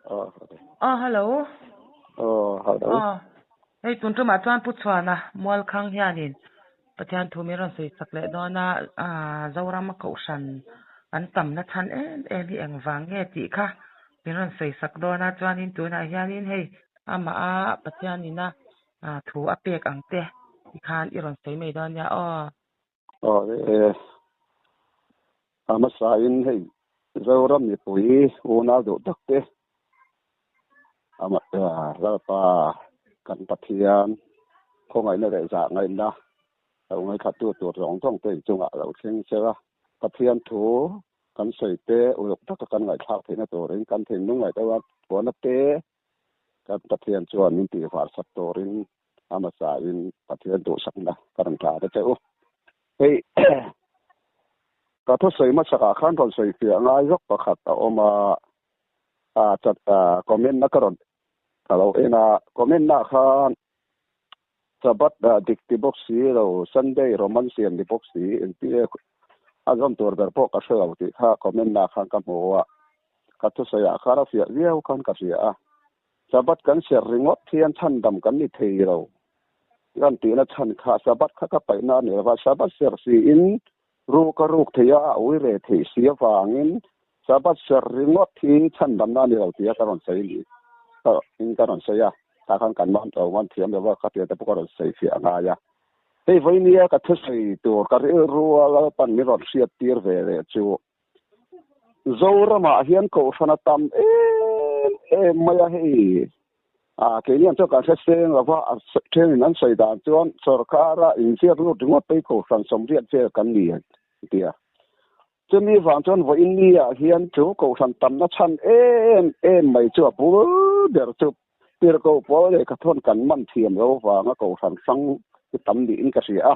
Aw hello. Aw hello. Aw hei tun tumah chuan Pu Chhuana Mualkhang hianin Pathian thu min rawn sawi sak leh dawn a, Zoram a kohhran an tamna chhan em em hi engvang nge tih kha min rawn sawi sak dawn a, chuanin tunah hianin hei amah a Pathianin a thu a pek ang te tikhan i rawn sawi mai dawn nia aw. Aw e, a hmasain hei Zoram mipui unau duh tak te Lalpa kan Pathian khawngaihna leh zahngaihna lo ngaihthlattu tur zawng zawng te inchungah lo thleng sela, Pathian thu kan sawi te uluk taka kan ngaihthlak theihna turin kan thinlung ngaihtuah puana te kan Pathian chuan min tihvar sak turin a hmasain Pathian duhsakna ka rawn tla ta che u. Hei ka thusawi hmasakah khan rawn sawi fiah ngai zawk pakhat a awm a, a chat comment na ka rawn ka lo en a, comment na khan Sabbath dik ti bawk si lo, Sunday Roman siam ni bawk si engti a zawm tur ber pawh ka hre lo tih kha comment na khan ka hmu a, ka thusawi ah khan a fiah viau khan ka hria a. Sabbath kan serh ringawt hian chhandam kan ni thei lo. Kan tihna chhan kha Sabbath kha ka paihna a ni lova, Sabbath serh siin ruk a ruk thei a, a ui reh theih si avangin Sabbath serh ringawt hi chhandamna a ni lo tia ka rawn sawi ni in ka rawn sawi a, tah khan kan man lo man thiam lova ka tia te pawh ka rawn sawi fiah a ngai a. Hei vawinia ka thusawi tur ka rilru a Lalpan min rawn hriat tir ve leh chu Zoramah hian kohhran a tam em em mai a hei. A keini ang chuan kan hre seng lo va, a thenin an sawi dan chuan sorkara inziak lut ringawt pawh hi kohhran sawmriat vel kan ni a ti a. Chumi vang chuan vawiin niah hian chu kohhran tamna chhan em em mai chu a bul ber chu Tirhkoh pawl leh Kathawn kan man thiam lo vanga kohhran hrang hi tam niin ka hria a.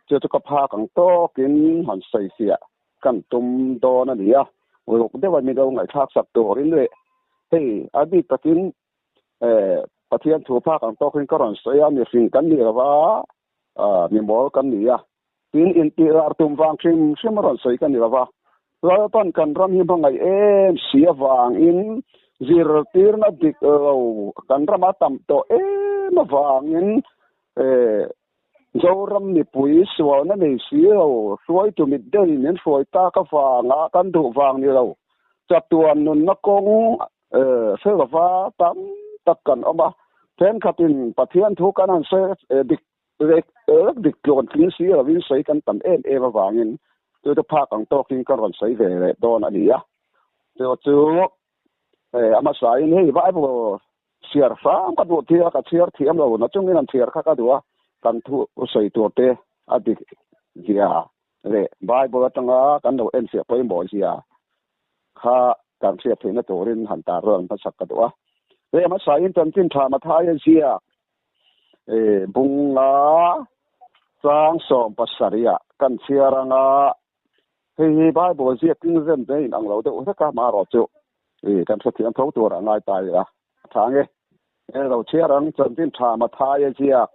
Chu chu ka phak ang tawkin han sawi fiah kan tum dawn a ni a, uluk deuha min lo ngaihthlak sak turin leh hei a bik takin Pathian thu phak ang tawkin ka rawn sawi a, mihring kan ni lova, mimawl kan ni a, tin intih lar tum vang hrim hrim a rawn sawi ka ni lova, Lalpan kan ram hi hmangaih em si avangin zirtirna dik lo kan rama tam tawh em avangin Zoram mipui sualna nei si lo, hruaitu mit deuhin min hruai tak avanga kan duh vang ni lo, chatuan nunna kawng hre lova tam tak kan awm a. Thenkhatin Pathian thu kan han sawi dik lek lek dik tluan tling si lovin sawi kan tam em em avangin chu chu phak ang tawkin kan rawn sawi ve leh dawn a ni a. Chu chu a hmasain hei Bible Chhiar hram ka duh tia ka chhiar thiam lo na chungin an chhiar kha ka duh a, kan thu sawi tur te a dik zia leh Bible atanga kan lo enfiah pawimawh zia kha kan hriat theihna turin han tar rawn hmasak ka duh a. Hei hmasain chanchin tha Mathaia ziak bunga chang 17 ah kan chhiar anga hei hi Bible ziak in rem te in ang lo deuh vek a marawh chu I kan hrethiam tho tur a ngai ta ila a tha nge. E lo chhiar ang chanchin tha Mathai a ziak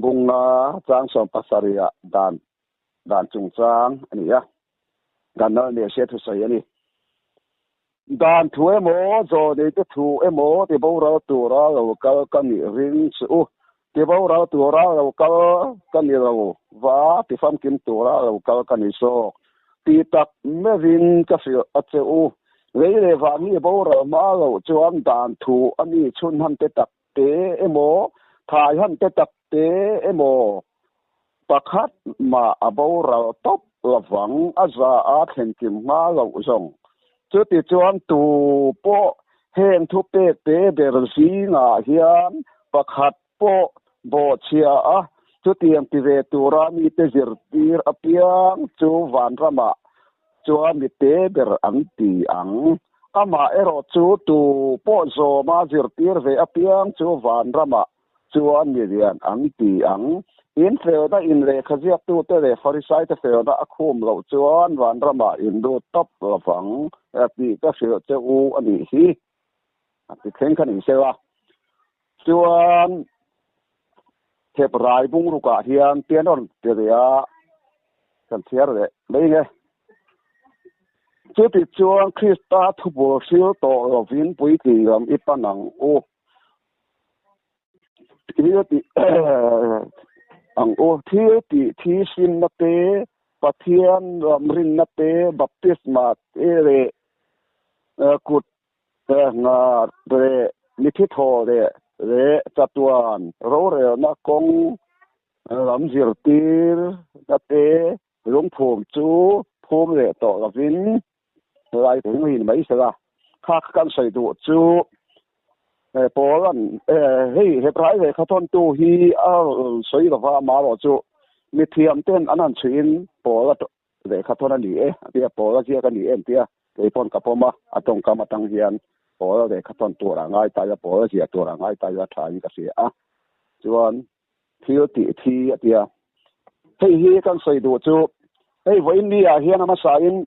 bunga chang 17 ah dan dan chungchang a ni a, dan nal nia hriat thusawi a ni. Dan thu emaw zawhneite te thu emaw ti boral tura lo kal ka nih ring che u. Ti boral tura lo kal ka ni lo va, ti famkim tura lo kal ka ni zawk. Ti tak meuhin ka hrilh a che u. Lei leh vah mi boral hma loh chuan dan thu a mi chhun han te tak te emaw, thai han te tak te emaw pakhat mah a boral tawp lovang a za a thlenkim hma loh zawng. Chutichuan tu pawh heng thupek te ber zingah hian pakhat pawh bawhchhia a, chutiang ti ve tura mite zirtir apiang chu vanramah chuan mite ber an ti ang. Amah erawh chu tu pawh zawma zirtir ve apiang chu vanramah chuan mi lian an ti ang. In felna in lehkha ziaktute leh Farisaite felna a khum loh chuan vanramah in lut tawp lovang tih ka hrilh che u a nih hi. A ti thleng kha ni sela. Chuan thep rai bungrukah hian pian rawn ti ve a, kan chhiar leh mai nge. Chuti chuan Krista thubul hril tawh lovin puitling lam i pan ang u. Thil tih ang u. Thil tih thi simna te, Pathian ram rinna te, baptisma te leh kut nga leh mithi thaw leh leh chatuan rorelna kawng lam zirtir na te lungphum chu phum leh tawh lovin lai thing hi ni mai sela. Kha kha kan sawi duh chu Paul-a'n hei Hebrai lehkha thawntu hi a rawn sawi lova amaherawh chu mithiam ten an han chhuihin Paul-a lehkha thawn a ni e a tia, Paul-a ziak a ni em tia kei pawn ka pawm a, a tawngkam atang hian Paul-a lehkha thawn tur a ngai ta ila, Paul-a ziah tur a ngai ta ila tha in ka hria a, chuan thil tih thi a tia. Hei hi kan sawi duh chu hei vawiin ni ah hian a hmasa in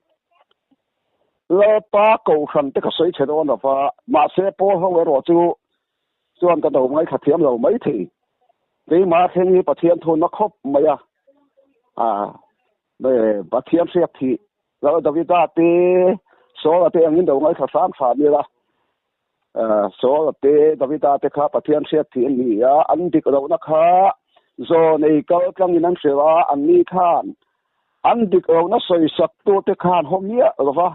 Lalpa Kohhran te ka sawi chhe dawn lo va, mahse Paul ho erawh chu chuan ka do ngaithla thiam lo mai thei. Keimah thleng hi Pathian thunna khawp mai a, Pathian hriat thih Lal Davida te Saula te angin do ngaithla hram hram ila. Saula te, Davida te kha Pathian hriat thih an ni a, an dik lohna kha zawnei kal tlangin an hrilh a, an ni khan an dik lohna sawisaktute khan haw miah lo va,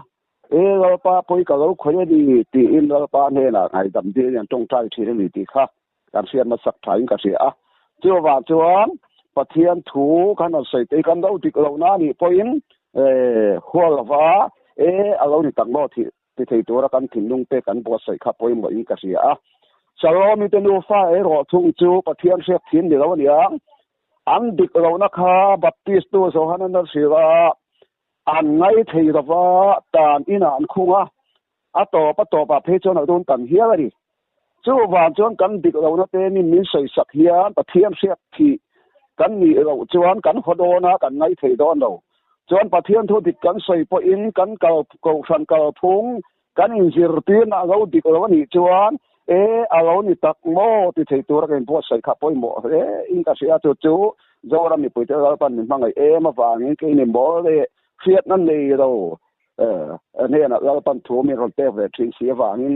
E Lalpa, pawi ka lo khawih a ni, tiin Lalpa hnenah ngaihdam dilin an tawngtai thin a ni tih kha kan hriat hmasak thain ka hria a. Chuvang chuan Pathian thu kan rawn sawi te kan lo dik lohna a nih pawhin hual lo va, E a lo ni tak maw thih ti thei tura kan thinlung te kan buatsaih kha pawimawhin ka hria a. Salomi te nufa erawh thung chu Pathian hriat thin ni lo a nia. An dik lohna kha Baptist tu Johanan a hrilh a, an ngai thei lova tan inah an khung a, a tawp a tawpah phei chuan a dun tam hial a ni. Chuvang chuan kan dik lohna te min min sawisak hian Pathian hriat thih kan nih loh chuan kan haw dawn a, kan ngai thei dawn lo. Chuan Pathian thu dik kan sawi pawhin kan kal kohhran kalphung kan inzirtirna a lo dik lo a nih chuan e a lo ni tak maw ti thei tura kan inbuatsaih kha pawimawh hle in ka hria. Chu chu Zoram mipuite Lalpan min hmangaih em avangin keini mawl leh hriatna nei lo hnenah Lalpan thu min rawn pek ve thin si avangin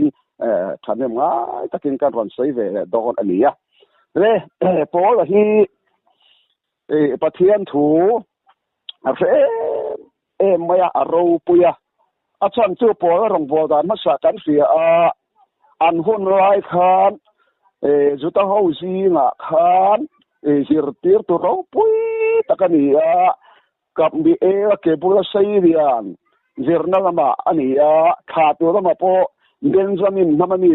thahnem ngai takin kan rawn sawi ve leh dawn a ni a. Le Paula hi Pathian thu a hre em em mai a, a ropui a. A chhan chu Paula rawngbâwl dan hmasa kan hria a, an hun lai khan Juda ho zingah khan zirtirtu ropui tak a ni a, Kapmiela ke bula sei lian zirna lamah a ni a, thla tur lamah pawh Benjamin hnam a mi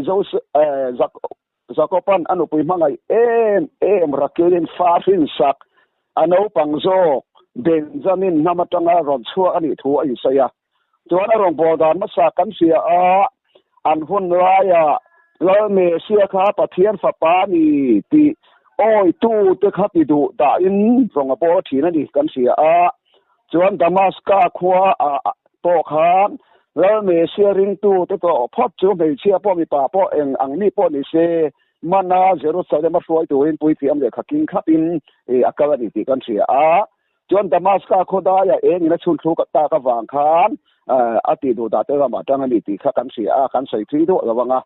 Jakoban a nupui hmangaih em em Rakelin fa hrinsak a naupang zawk Benjamin hnam atanga rawn chhuak a nih thu a insawi a. Chuan a rawngbâwl dan hmasa kan hria a, an hun laiah Lal Mesia kha Pathian Fapa a ni tih awitute kha ti duh dahin rawng a bâwl ṭhin a ni kan hria a. Chuan Damaska khua ah pawh khan Lal Mesia ringtute tawh phawt chu hmeichhia pawh mipa pawh eng ang mi pawh ni se mana Jerusalem a hruai turin puithiam lehkha king khlapin a kal a ni tih kan hria a. Chuan Damaska khaw daiah eng in a chhun thluk tak avang khan a tih duh dah te ramah tang a ni tih kha kan hria a, kan sawi thui duah lo ang a.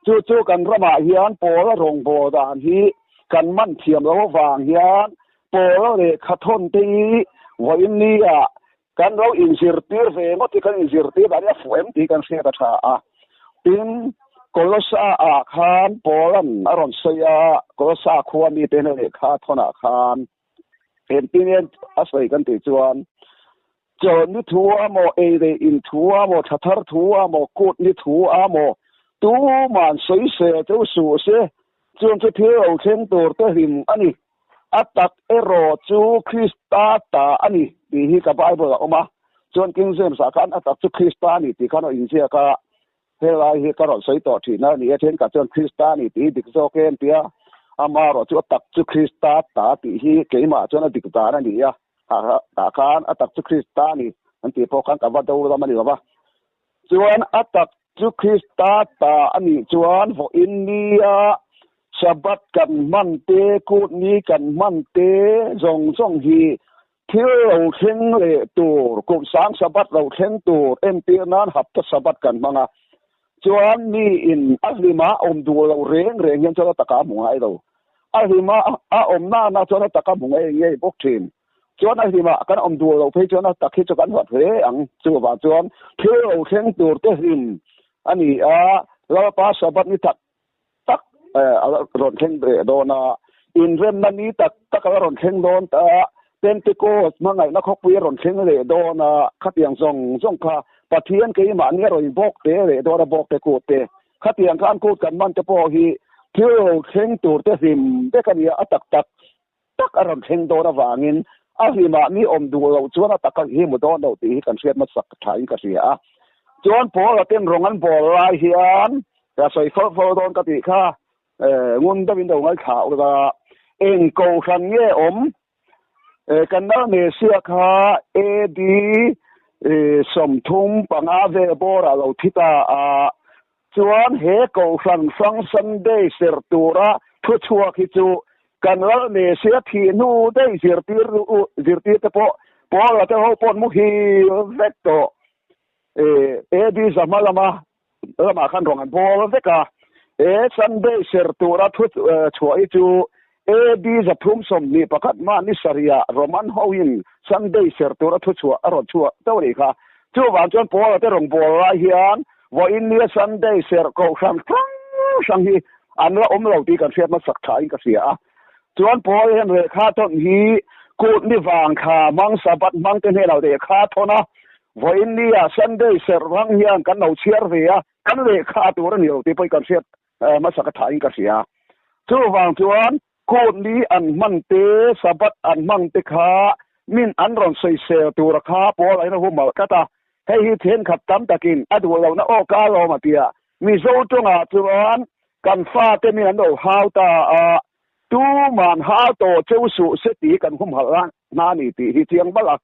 Chu chu kan ramah hian Paula rawngbâwl dan hi kan man thiam lo avang hian Paula lehkha thawn te hi vawiin nia kan lo inzirtir ve ngawt hi kan inzirtir dan hi a fuh em tih kan hriat a tha a. Tin, Kolossa-ah khan Paula'n a rawn sawi a, Kolossa khua mite hna lehkha thawnah khan engtin a sawi kan tih chuan, Chawlhni thu a maw, ei leh in thu a maw, thla thar thu a maw, kutni thu a maw, tuman sawi sel cheu suh se, chung chu thil lo thleng tur te hlim a ni. A tak erawh chu Krista ta a ni tih hi ka Bible a awm a, chuan King James ah khan a tak chu Krista a ni tih khan a inziak a, helai hi ka rawn sawi tawh thin a ni e, thenkhat chuan Krista a ni tih hi dik zawk em tia, amaherawh chu a tak chu Krista ta tih hi keimah chuan a dik dan a ni a, tah khan a tak chu Krista a ni an tih pawh khan ka va do lam a ni lo va, chuan a tak chu Krista ta a nih chuan vawiin nia Sabbath kan hman te, kut ni kan hman te zawng zawng hi. Thil lo thleng leh tur, kum sang Sabbath lo thleng tur entir nan hapta Sabbath kan hmang a, chuan mi in a hlima awm duh lo reng reng hian chuan a taka a hmu ngai lo. A hlima a awm nana chuan a taka hmu ngei ngei bawk thin. Chuan a hlima kan awm duh lo phei chuan a tak hi chu kan huat hle ang. Chuvang chuan thil lo thleng tur te hlim a ni a, Lalpa Sabbath ni tak tak a rawn thleng leh dawn a, inremna ni tak tak a la rawn thleng dawn ta a, Pentecost hmangaihna khawpui a rawn thleng leh dawn a, khatiang zawng zawng kha Pathian keimahni a rawn bawk te leh dawn a, bawk te kut te, khatiang khan kut kan hman te pawh hi thil lo thleng tur te hlim vek a nia, a tak tak tak a rawn thleng dawn avangin a hlimah mi awm duh loh chuan a taka hi mu dawn lo tih hi kan hriat hmasak thain ka hria a. Chuan Paula ten rawng an bawl lai hian ka sawi fo fo dawn ka tih kha ngun deuhin lo ngaithla ula, eng kohhran nge awm? Kan nal Mesia kha AD 35 vel bawrah lo thi ta a, Chuan he Kohhran hrang Sunday serh tura thuchhuak hi chu kan Lal Mesia thih hnu daih zirtir zirtir te pawh Paula te ho pawh an muhil vek tawh. AD zahma lama lamah khan rawn an bawl vek a. He Sunday serh tura thu chhuah hi chu AD 321 mah ni sarihah Roman hoin Sunday serh tura thuchhuah a rawn chhuah teuh a nih kha. Chuvang chuan Paula te rawn bawl lai hian vawiin nia Sunday serh kohhran hrang hrang hi an la awm lo tih kan hriat hmasak thain ka hria a. Chuan Paul hian lehkha thawn hi kut ni vang thla hmang Sabbath hmang te hnenah lehkha thawn a, vawiin nia Sunday serh hmang hian kan lo chhiar ve a, kan lehkha tur a ni lo tih pawhin kan hriat hmasak a thain ka hria. Chuvang chuan Kut ni an hman te, Sabbath an hmang te kha min an rawn sawisel tura kha Paul a in a humalh tlat a. Hei hi thenkhat tam takin a duh lohna aw ka alawm a ti a. Mizo tawngah chuan kan fate min an lo hau ta a, tuman hau tawh cheu suh se tih kan humhalh a hna a ni tih hi chiang balh a.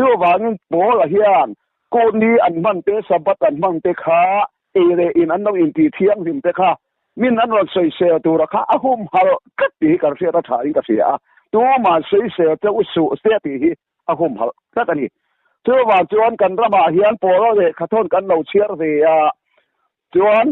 Chuvangin Paul a hian Kut ni an hman te, Sabbath an hmang te kha ei leh in an lo intih thianghlim te kha min an rawn sawisel tura kha a humhalh tlat tih hi kan hriat a tha in ka hria a, tumah sawisel che u suh se tih hi a humhalh tlat a ni. Chuvang chuan kan ramah hian Pawla lehkhathawn kan lo chhiar ve a, chuan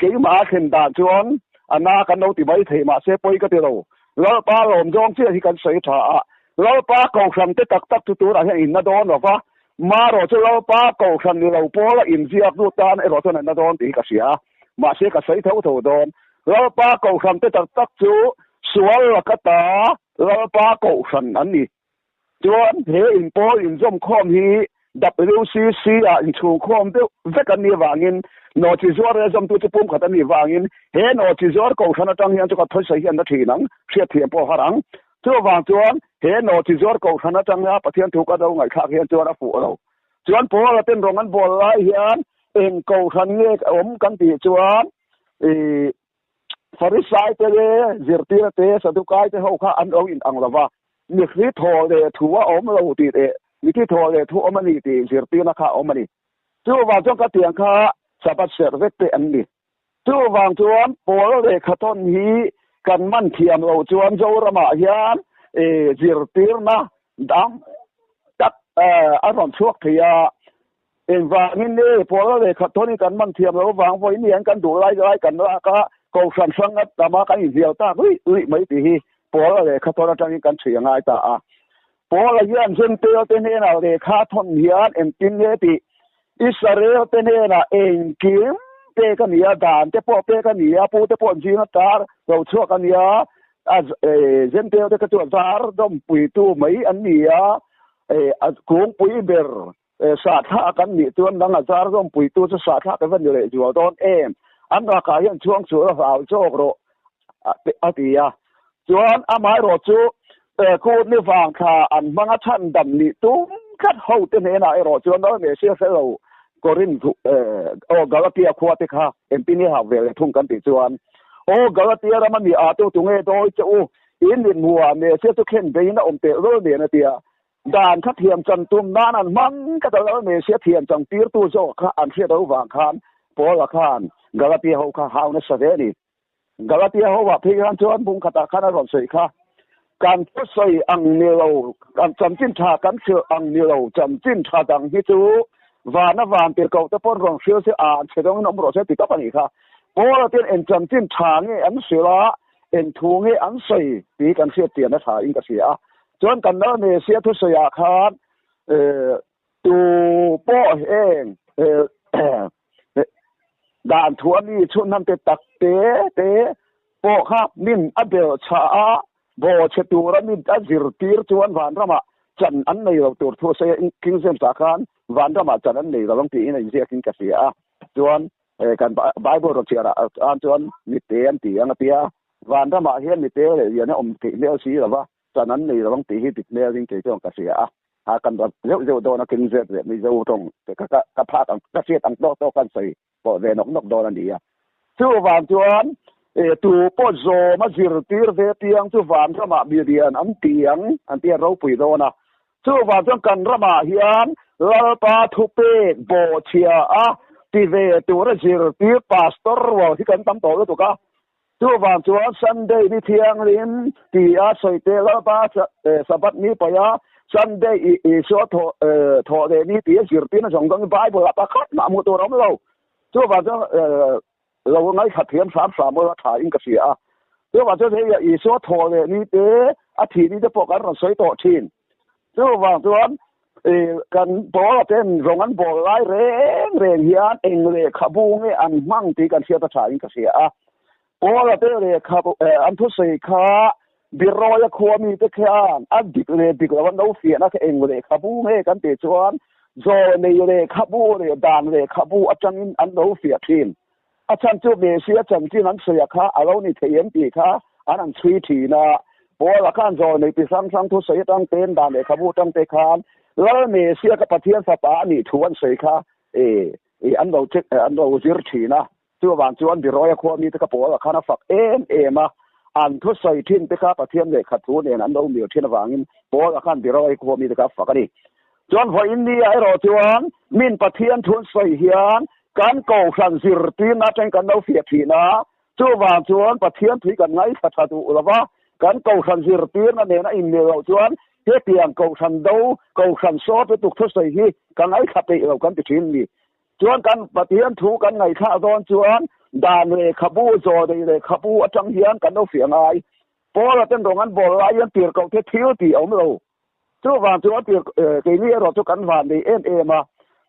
keimah a thlen dan chuan a na kan lo ti mai thei mahse pawi ka ti lo. Lalpa lawm zawng chiah hi kan sawi tha a, Lalpa kohhran te tak tak chu tunah hian inna dawn lo va, Marawh chu Lalpa Kohhran ni lo pawla inziak nu tan erawh chuan an la dawn tih hi ka hria a, mahse ka sawi tho tho dawn. Lalpa Kohhran te tak tak chu sual laka ta Lalpa Kohhran an ni. Chuan he inpawl inzawmkhawm hi WCC ah inchhungkhawm deuh vek an nih avangin nawhchi zuar leh zawmtu chu pumkhat an nih vangin he nawhchi zuar Kohhran atang hian chu ka thawisawi hi an la thin ang, hriatthiam pawh har ang. Chuvang chuan he nawhchi zuar kohhran atanga Pathian thu ka do ngaihthlak hian chuan a fuh lo. Chuan Paula ten rawng an bawl lai hian eng kohhran nge awm kan tih chuan i Farisai te leh zirtira te Sadukai te ho kha an lo in ang lova, mihri thaw leh thu a awm lo tih leh mithi thaw leh thu awm a ni tih zirtirna kha a awm a ni. Chuvang chuan ka tiang kha Sabbath serh vek te an ni. Chuvang chuan Paul lehkhathawn hi kan man thiam loh chuan Zoramah hian zirtirna dang tak a rawn chhuak thei a. Engvangin nge Paul lehkhathawn hi kan man thiam loh avang vawiin hian kan duh lai lai kan lak a, kohhran hrang a tam a, kan inhnial tak luih luih mai tih hi Paul lehkhathawn atangin kan chhui a ngai ta a. Paula hian Jentail te hnenah lehkha thawn hian engtin nge tih Israel te hnenah engkim pek a ni a, dan te pawh pek a ni a, pu te pawh an zing a tar lo chhuak a ni a, Jentail te kha chu a zar dawmpuitu mai an ni a, a kungpui ber sahthlak an nih chuan nang a zar dawmpuitu chu sahthlak i va ni leh zual dawn em? An lakah hian chhuang chhuah a hlau zawk rawh a ti a. Chuan amaherawh chu kut ni vang thla an hmang a chhandam nih tum tlat ho te hnenah erawh chuan Lal Messiah hre lo Korinth aw Galatia khua te kha engtin nge hak ve leh thung kan tih chuan aw Galatia rama mi ah te tunge dawi che u in mit hmuhah Messiah chu khen veiin a awm teh lul nen a tia dan kha thiam chan tum nan an hmang tlat a Lal Messiah thiam chang tirtu zawk kha an hriat lo vang khan Paula khan Galatia ho kha hau nasa ve a ni. Galatia ho ah phei khan chuan bung khatah khan a rawn sawi kha. Kan thusawi ang ni lo, kan chanchin tha kan hrilh ang ni lo, chanchin tha dang hi chu vana van tirhkoh te pawn rawn hril se a an chhe dawngin awm rawh se ti tawp a nih kha. Paula ten eng chanchin tha nge an hrilh a, eng thu nge an sawi tih kan hriat chian a tha in ka hria a. Chuan kan Lal Mesia thusawi ah khan tu pawh heng dan thu a mi chhunham te tak te te pawh kha min a belh chhah a, bawhchhe tura mi a zirtir chuan vanramah chan an nei lo tur thu a sawi a, King James ah khan vanramah chan an nei lo ang tiin a inziakin ka hria a, chuan kan Bible rawn chhiar ah tan chuan mite an ti ang a tia, vanramah hian mite leh lian a awm theih hmel si lo va, chan an nei lo ang tih hi dik hmelin kei chuan ka hria a, a kan rawn zeuh zeuh dawn a King James leh Mizo tawng ka ka phak ang ka hriat ang tawk tawk kan sawi pawh ve nawk nawk dawn a ni a. Chuvang chuan tu pawh zawm a zirtir ve piang chu vanramah mi lian an ti ang an ti a ropui dawn a. Chuvang chuan kan ramah hian Lalpa thupek bawhchhia a ti ve tura zirtir pastor rual hi kan tam tawh lutuk a. Chuvang chuan Sunday ni thianghlim ti a sawi te Lalpa Sabbath ni paih a Sunday Isua thawh leh ni ti a zirtirna zawng zawng hi Bible ah pakhat mah hmuh tur a awm lo. Chuvang chuan lo ngaithla thiam hram hram ula tha in ka hria a. Chuvang chuan hei Isua thawh leh ni te a thih ni te pawh kan rawn sawi tawh thin. Chuvang chuan kan Paula ten zawng an bawl lai reng reng hian eng lehkhabu nge an hmang tih kan hriat a tha in ka hria a. Paula te lehkhabu an thusawi kha Birawia khua mite khian a dik leh dik lo an lo fiahna kha eng lehkhabu nge kan tih chuan Zawlnei lehkhabu leh dan lehkhabu atangin an lo fiah thin. A chhan chu Messia chanchin an sawi a kha a lo ni thei em tih kha an han chhui thin a. Paula khan zawlnei ti hrang hrang thusawi atang ten dan lehkhabu atang te khan Lal Messia ka Pathian fapa a nih thu an sawi kha an lo check an lo zir thin a. Chuvang chuan Birawia khua mite kha Paula khan a fak em em a, an thusawi thin te kha Pathian lehkha thu nen an lo mil thin avangin Paula khan Birawia khua mite kha a fak a ni. Chuan vawiin ni ah erawh chuan min Pathian thu an sawi hian kan kohhran zirtirna atangin kan lo fiah thin a, chuvang chuan Pathian thui kan ngaithla tha duh lo va, kan kohhran zirtirna nena inmil loh chuan hetiang kohhran do, kohhran sawt lutuk thusawi hi ka ngaithla peih lo kan ti thin ni. Chuan kan Pathian thu kan ngaithlah dawn chuan dan lehkhabu, zawlei lehkhabu atang hian kan lo fiah ngai. Paula ten rawng an bawl lai hian tirhkoh te thil tih a awm lo. Chuvang chuan tir keini erawh chu kan van nei em em a,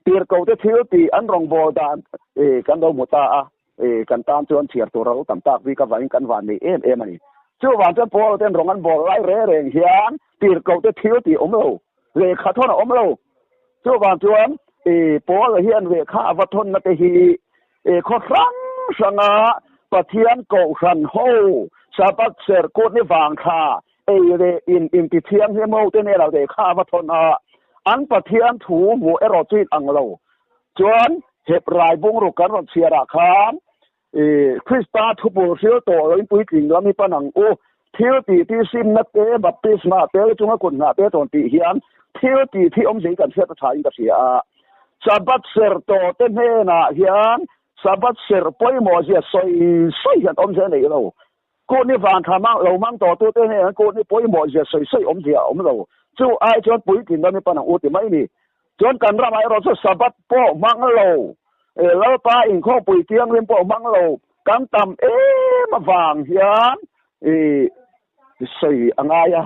tirhkoh te thil tih an rawngbâwl dan kan lo hmu ta a, kan tan chuan chhiar tur a lo tam tak bik avangin kan van nei em em a ni. Chuvang chuan Paula ten rawng an bâwl lai reng reng hian tirhkoh te thil tih awm lo, lehkha thawn a awm lo. Chuvang chuan Paula hian lehkha a va thawnna te hi khaw hrang hranga Pathian kohhran ho Sabbath serhkut ni vang thla Ei leh in inti thianghlim ho te nen a lehkha a va thawn a, an Pathian thu hmuh erawh chu in ang lo. Chuan Hebrai bungruk kan rawn chhiar ah khan i Krista thupul hril tawh lo in puitling lam hi pan ang u. Thil tih ti simna te, baptisma te le chunga kut nghah te tawn tih hian thil tih thi awmzia hi kan hriat a tha in ka hria a. Sabbath serh tawh te hnenah hian Sabbath serh pawimawh zia sawi sawi hian awmzia a neih lo. Kutni van tha mang lo mang tawh tute hnenah kutni pawimawh zia sawi sawi awmzia a awm lo. Chu ai chuan puitlin ram hi pan ang u ti mai ni. Chuan kan ramah erawh chu Sabbath pawh hmang lo, Lalpa inkhawmpui thianghlim pawh hmang lo kan tam em avang hian i sawi a ngai a.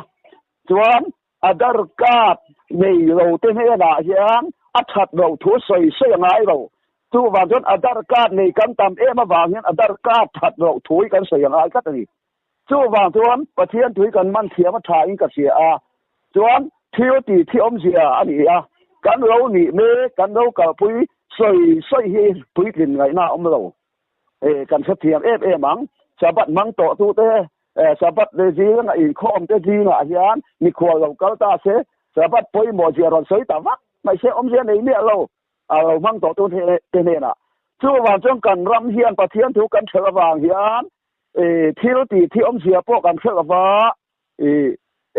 Chuan Adhar card nei lo te hnenah hian a that loh thu sawi sawi a ngai lo. Chuvang chuan Adhar card nei kan tam em avang hian Adhar card that loh thu hi kan sawi a ngai tlat a ni. Chuvang chuan Pathian thu hi kan man thiam a tha in ka hria a, chuan thil tih thi awmzia a ni a, kan lo nih mek, kan lo kalpui sawi sawi hi puitlin ngaihna a awm lo. Kan hrethiam em em ang. Sabbath hmang tawh tute Sabbath leh zinga inkhawm te zingah hian mikhual lo kal ta se, Sabbath pawimawh zia rawn sawi ta vak mai se awmzia nei miah lo a lo hmang tawh tu te hnenah. Chuvang chuan kan ram hian Pathian thu kan hrelh avang hian thil tih thi awmzia pawh kan hrelh ava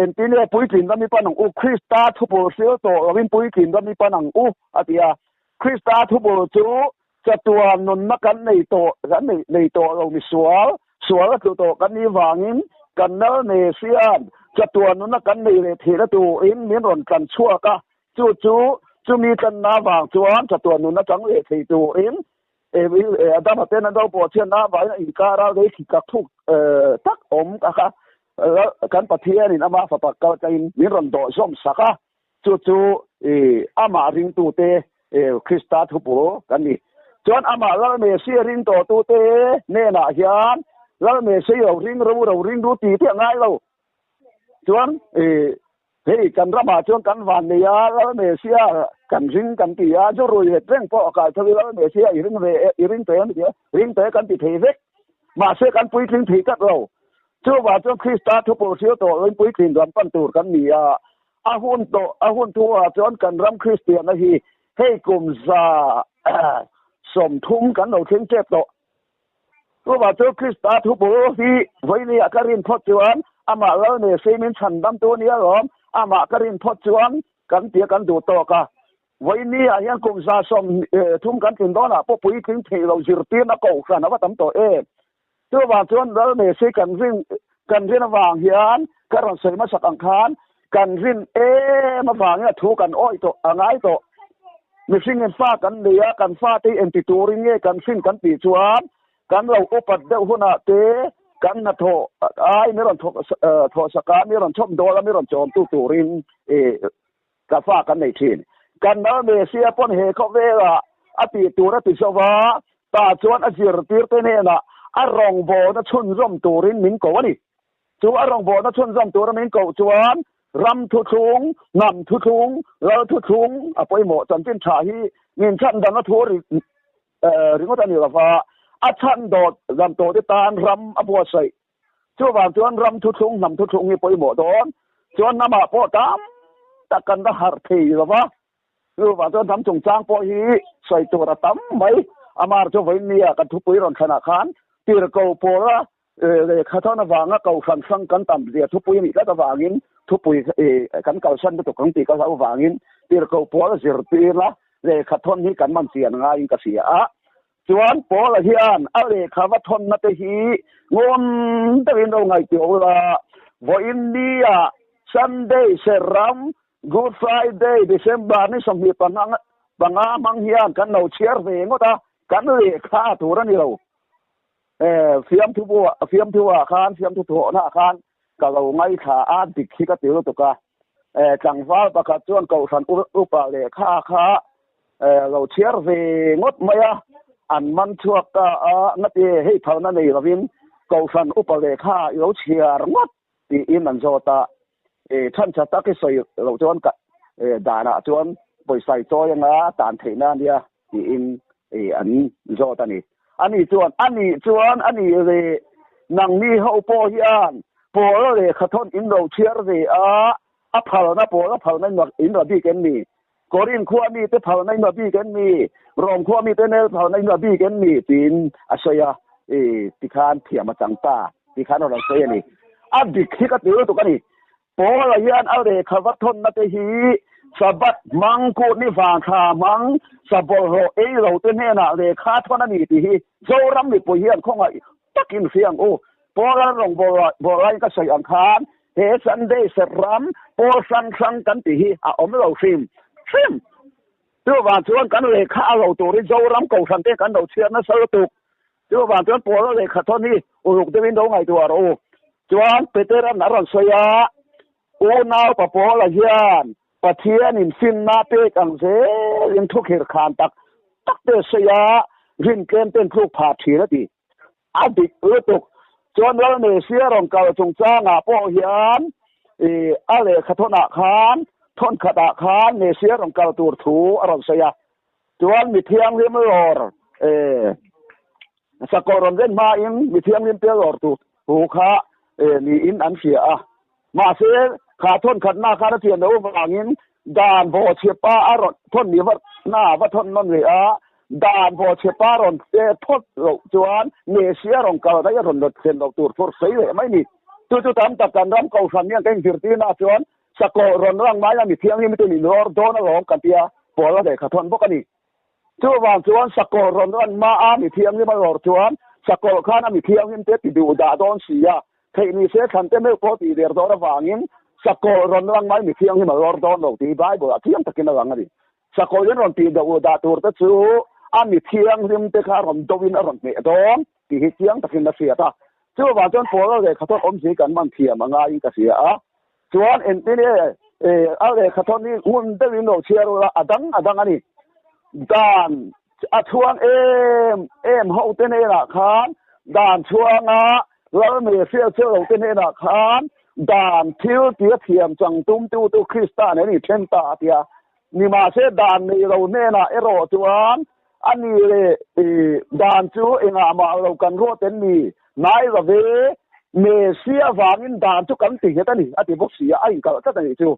engtin nge puitlin ram hi pan ang u, Krista thupul hril tawh loin puitlin ram hi pan ang u a ti a. Krista thupul chu Chatuan nunna kan nei tawh, kan nei nei tawh lo misual, sual a tlu tawh kan nih vangin kan nal ne hriat Chatuan nuna kan nei leh theihna turin min rawn tlan chhuak a, chu chu chumi tlanna avang chuan chatuan nuna chang leh thei turin Adama ten an ro pawh chhiatna avangin a inkar a lei khi kak thuk tak awm a kha kan Pathianin ama fapa kal tlangin min rawn dawh zawm sak a, chu chu amah ringtute Krista thupu kan ni. Chuan amah Lal Messia ring tawhtute hnenah hian Lal Messia i lo ring ro ro ring ru ti tih a ngai lo. Chuan hei kan ramah chuan kan van nei a, Lal Messia kan ring kan ti a, zu rui let reng pawh a kai tho i Lal Messia i ring ve i ring pe a ni ti a, ring pe kan ti thei vek. Mahse kan puitling thei tlat lo. Chuvang chuan Krista thupul hriau tawh loin puitlin ram pan tur kan ni a, A hun tawh, a hun thu ah chuan kan ram Kristianna hi hei kum 30 kan lo thleng tep tawh. Chuvang chu Krista thupul hi vawinia ka rin phawt chuan amah Lal Messi min chhandamtu a nia lawm, amah ka rin phawt chuan kan tia kan duh tawk a. Vawinia hian kum 30 kan tlin dawnah pawh puitling theih lo zirtirna kohhran a va tam tawh em. Chuvang chuan Lal Messi kan rin kan rin avang hian ka rawn sawi hmasak ang khan kan rin em avangin a thu kan awih tawh a ngai tawh. Mihringin fa kan nei a, kan fate hi engti turin nge kan hrin kan tih chuan kan lo upat deuh hunah te kan hnathawh ai mi rawn thawk thawhsak a, mi rawn chhawm dawl a, mi rawn chawmtu turin ka fa kan nei thin. Kan Lal Messia pawn he khawvelah a tih tur a ti zo va, tah chuan a zirtirte hnenah a rawngbawlna chhunzawm turin min ko a ni. Chu a rawngbawlna chhunzawm tura min koh chuan ram thuthlung, hnam thuthlung, lal thuthlung a pawimawh chanchin tha hi min chhandamna thu ringawt a ni lo va, a chhan dawt dam tawhte tan ram a buatsaih. Chuvang chuan ram thuthlung, hnam thuthlung hi pawimawh dawn chuan hnamah pawh tam tak kan la harh thei lo va. Chuvang chuan hnam chungchang pawh hi sawi tur a tam mai. Amar chu vawiin nia kan thupui rawn thlanah khan tirhkoh pawla lehkha thawn avanga kohhran hrang kan tam zia thupui a nih tlat avangin thupui kan kalsan lutuk ang tih ka hlauh avangin tirhkoh pawla zirtirna lehkha thawn hi kan man chian ngaiin ka hria a. Chuan Paula hian a lehkha va thawnna te hi ngawn deuhin ro ngaihtuah ula, vawiin nia Sunday serram Good Friday December ni 25 hmang hian kan lo chhiar ve ngawt a, kan lehkha tur a ni lo. Fiamthu buah fiamthu ah khan fiamthu thawhna ah khan ka lo ngaithla a, dik hi ka ti lutuk a. Tlangval pakhat chuan Kohhran upa lehkha kha lo chhiar ve ngawt mai a, an man chhuak ta a, ngati hei phalna nei lovin Kohhran upa lehkha i lo chhiar ngawt tiin an zawt a, chhan tha tak i sawi loh chuan ka danah chuan pawisa i chawi anga tan theihna a nia tiin an zawt a ni. Ani chuan, Ani chuan a nih le, nangni ho pawh hian Paula lehkha thawn in lo chhiar ve a, a phalna Paula phalna in ra bik em ni? Korin khua mite phalna in ra bik em ni? Rom khua mite nel phalna in ra bik em ni? tiin a sawi a, tikhan thiam a chang ta tikhan a rawn sawi a ni. A dik hi ka ti lutuk a ni. Paula hian a lehkha va thawnna te hi Sabbath hmang, kut ni vangthla hmang, sabawlhhlawh ei lo te hnenah lehkha thawn a ni tih hi Zoram mipui hian khawngaih takin hria ang u. Paula rawng bawlaiin ka sawi ang khan he Sunday serh ram pawl hrang hrang kan tih hi a awm lo hrim hrim. Chuvang chuan kan lehkha a lo turin Zoram Kohhran te kan lo chhiar nasa lutuk. Chuvang chuan Paula lehkha thawn hi uluk deuhin lo ngaihtuah rawh u. Chuan Petera'n a rawn sawi a, Unau pa Paula hian Pathianin finna pek ang zelin thukhir khan tak tak te a sawi a, rin tlem ten tluk phah thin a ti. A dik lutuk. Chuan Lal Messia rawn kal chungchangah pawh hian a lehkha thawnah khan thawn khatah khan Messia rawn kal tur thu a rawn sawi a. Chuan mi thianghlim lawr sakawr rawn ren hmain mi thianghlim te lawr tur thu kha niin an hria a. Mahse kha thawn khatna khan a chian loh avangin dan bawhchhe pa a rawn thawn ni va na va thawn nawn leh a, dan bawhchhe pa rawn che phawt loh chuan Messia rawn kal daih a rawn rawt thlen loh tur phur sawi leh mai ni. Chu chu tam tak kan ram kohhran hian ka inzirtirna ah chuan sakawh rawn rang mai a mi thianghlim te min rawr dawn alawm kan tia pawl a lehkha thawn bawk a ni. Chuvang chuan sakawh rawn ran hma a mi thianghlim a rawr chuan sakawh khan a mi thianghlim te ti duh dah dawn si a. Theih ni se thlan te meuh pawh tih der dawn avangin sakawlh rawn lang mai mi thianghlim a lawr dawn lo tih Bible ah chiang takin a lang a ni. Sakawlh in rawn tih do dah tur te chu a mi thianghlim te kha rawn do in a rawn hneh dawn tih hi chiang takin a hriat a. Chuvang chuan Paula lehkhathawn awmzia kan man thiam a ngaiin ka hria a. Chuan engtin nge a lehkhathawn hi ngun deuhin lo chhiar ula a dang a dang a ni. Dan a chhuang em em ho te hnenah khan dan chhuanga lal me hriat che lo te hnenah khan dan thil tia thiam chang tum tu tu Krista nen in then ta a tia. Nimahse dan nei lo hnenah erawh chuan a ni leh dan chu engah mah lo kan ruat en ni ngai lo ve, Messi avangin dan chu kan ti nghet a ni a ti bawk si a, a inkalh tlat a nih chu.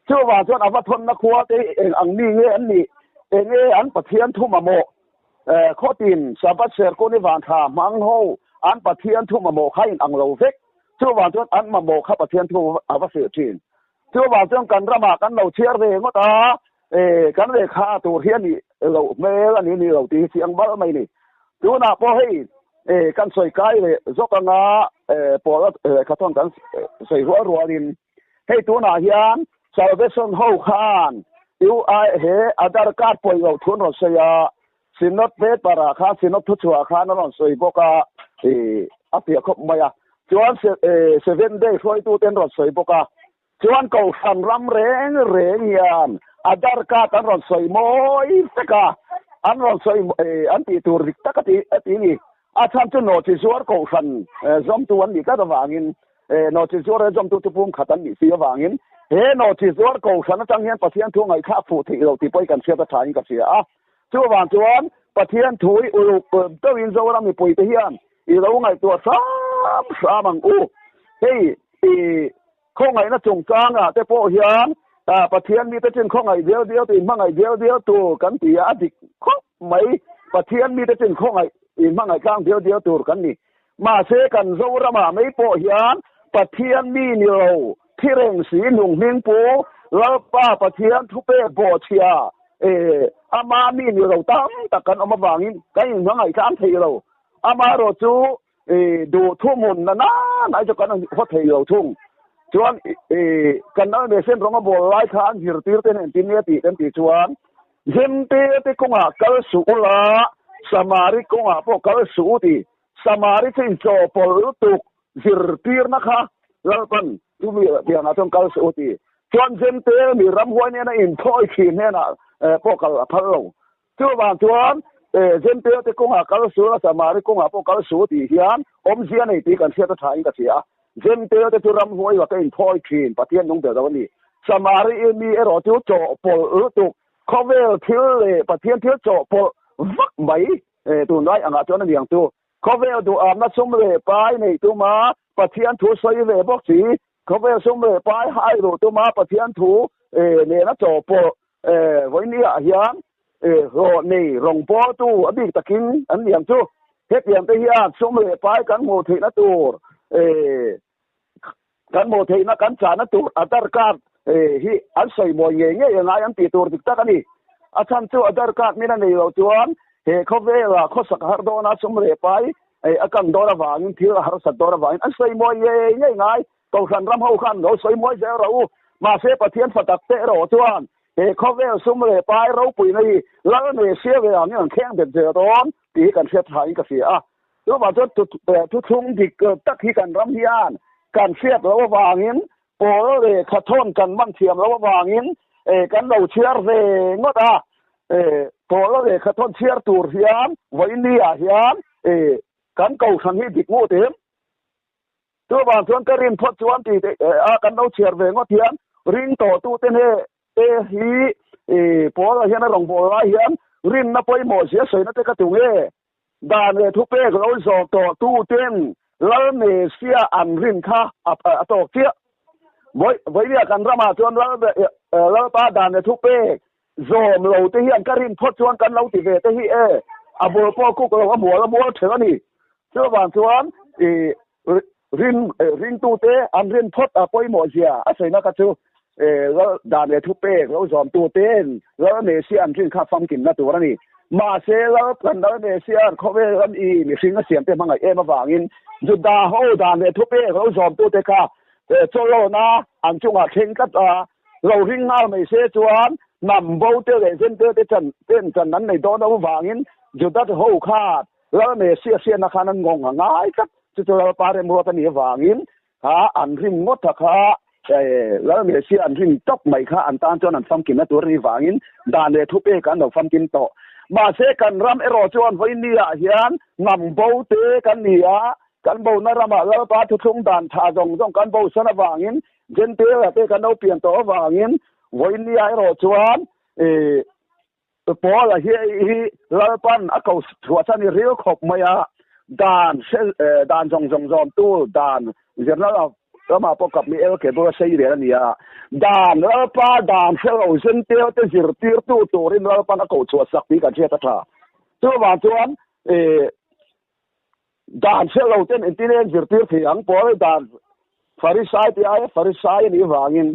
Chuvang chuan a va thawnna khua te hi eng ang mi nge an nih, eng nge an Pathian thu mamawh, khawtin Sabbath serkun i vanthla hmang ho an Pathian thu mamawh kha inang lo vek, chuvang chuan an mamawh kha Pathian thu a va hrilh thin. Chuvang chuan kan ramah kan lo chhiar ve ngawt a, kan lehkha tur hi a nih loh hmel a ni ni lo tih hi chiang bal mai a ni. Tunah pawh hei kan sawi kai leh zawk anga pawl lehkha thawn kan sawi rual rualin hei tunah hian Salvation ho khan UI he Aadhaar card pawih loh thu an rawn sawi a, Synod paper ah khan Synod thuchhuah khan a rawn sawi bawk a, a fiah khawp mai a. Chuan Seven Day hruaitute an rawn sawi bawk a. Chuan Kohhran ram reng reng hian Aadhaar card an rawn sawi mawi vek a, an rawn sawi an tih tur dik tak a ti a ti ni. A chhan chu nawhchi zuar Kohhran zawmtu an nih tlat avangin nawhchi zuar zawmtu chu pumkhat an nih si avangin he nawhchi zuar Kohhran atang hian Pathian thu ngaihthlak fuh theih loh tih pawh hi kan hriat a thain ka hria a. Chuvang chuan Pathian thu i uluk deuhin Zoram mipuite hian i lo ngaihtuah hram hram ang u. Hei i khawngaihna chungchangah te pawh hian Pathian mite chin khawngaih dial dial tur, inhmangaih dial dial tur kan ti a, a dik khawp mai. Pathian mite chin khawngaih inhmangaih tlang dial dial tur kan ni. Mahse kan Zoramah mai pawh hian Pathian mi ni lo, thi reng si nung hming pu Lalpa Pathian thupek bawhchhia ama mi ni lo tam tak kan awm avangin kan inhmangaih tlang thei lo. Amaherawh chu duh thuhmun na nana chu kan haw thei lo thung. Chuan kan lal mesen rawng a bawl lai kha an zirtir te hnen tin nge tih kan tih chuan Zimtir te kawngah kal suh ula, Samari kawngah pawh kal suh u ti. Samari chu inchawhpawlh lutuk zirtirna kha Lalpan chumi tiangah chuan kal suh u ti. Chuan Zimtir mi ramhuai nena inthawi thin hnenah pawh kal a phal lo. Chuvang chuan Zimtir te kawngah kal suh ula, Samari kawngah pawh kal suh u tih hian awmzia nei tih kan hriat a thain ka hria a. Zimtir te chu ramhuai laka inthawi thin Pathian nung ber lo a ni. Samari i mi erawh chu chawhpawlh lutuk, khawvel thil leh Pathian thil chawhpawlh vak mai tunlai angah chuan a ni ang chu. Khawvel duhamna sum leh pai neih tuma Pathian thu sawi ve bawk si, khawvel sum leh pai hai duh tuma Pathian thu nena chawhpawlh vawinia hian hlawh nei rawngbawltu a bik takin an ni ang chu. Hetiang te hian sum leh pai kan hmuh theihna tur Kan hmuh theihna kan chahna tur Aadhaar card hi an sawi mawi ngei ngei a ngai an tih tur dik tak a ni. A chhan chu Aadhaar card min a nei loh chuan he khawvela khawsak a har dawn a, sum leh pai a kang dawn avangin thil a harsat dawn avangin an sawi mawi ngei ngei ngai. Kohhran ram ho khan lo sawi mawi zel rawh u. Mahse Pathian fa tak te erawh chuan he khawvel sum leh pai ropuina hi lal nei sia ve angin an thleng bet zel dawn tih hi kan hriat thain ka hria a. Chuvang chuan thuthlung dik tak hi kan ram hian kan hriat loh avangin pawl lehkha thawn kan man thiam loh avangin kan lo chhiar ve ngawt a. Pawl lehkha thawn chhiar tur hian vawiin ah hian kan kohhran hi dik ngut em? Chuvang chuan ka rin phawt chuan tih a kan lo chhiar ve ngawt hian ring tawh tute hne te hi pawl ah hian a rawngbâwl lai hian rinna pawimawh zia sawina te ka tu nge? Dan leh thupek lo zawh tawh tuten Lal Mesia an rin kha a tawk chiah. Vawinia kan ramah chuan Lalpa dan leh thupek zawm lo te hian ka rin phawt chuan kan lo ti ve te hi e, a bul pawh kuk lo a mual a mual ṭhelh a ni. Chuvang chuan ringtute an rin phawt a pawimawh zia a sawina kha chu. Lal dan leh thupek lo zawm tu ten Lal Messiah an rin kha famkimna tur a ni. Mahse Lal kan Lal Messiah khawvel ram i mihring a siam te hmangaih em avangin Juda ho dan leh thupek lo zawm tu te kha chawlawna an chungah thleng tlat a, lo ring nghal mai se chuan hnam bo te leh Jentail te chan ten chan an nei dawn avangin Juda ho khan Lal Messiah hriatna khan an ngawng a ngai tlat. Chu chu Lalpa remruat a nih avangin kha an rin ngawt a kha Lal Messiah an rin tawp mai kha an tan chuan an famkimna tur a nih vangin dan leh thupek an lo famkim tawh. Mahse kan ram erawh chuan vawinia hian hnam bo te kan ni a, kan bona ramah Lalpa thuthlung dan tha zawng zawng kan bosan avangin Jentail-a te kan lo pian tawh avangin vawinia erawh chuan Paula hi hi Lalpan a ko chhuah chan i ril khawp mai a, dan dan zawng zawng zawmtu dan zirna ramah pawh kap mi LK bula sei vel a ni a, dan Lalpa dan hre lo Jentail te zirtirtu turin Lalpan a ko chhuah sak tih kan hriat a tha. Chuvang chuan dan hre lo ten engtin nge zirtir thei ang Paula dan Farisai te aia Farisai a nih vangin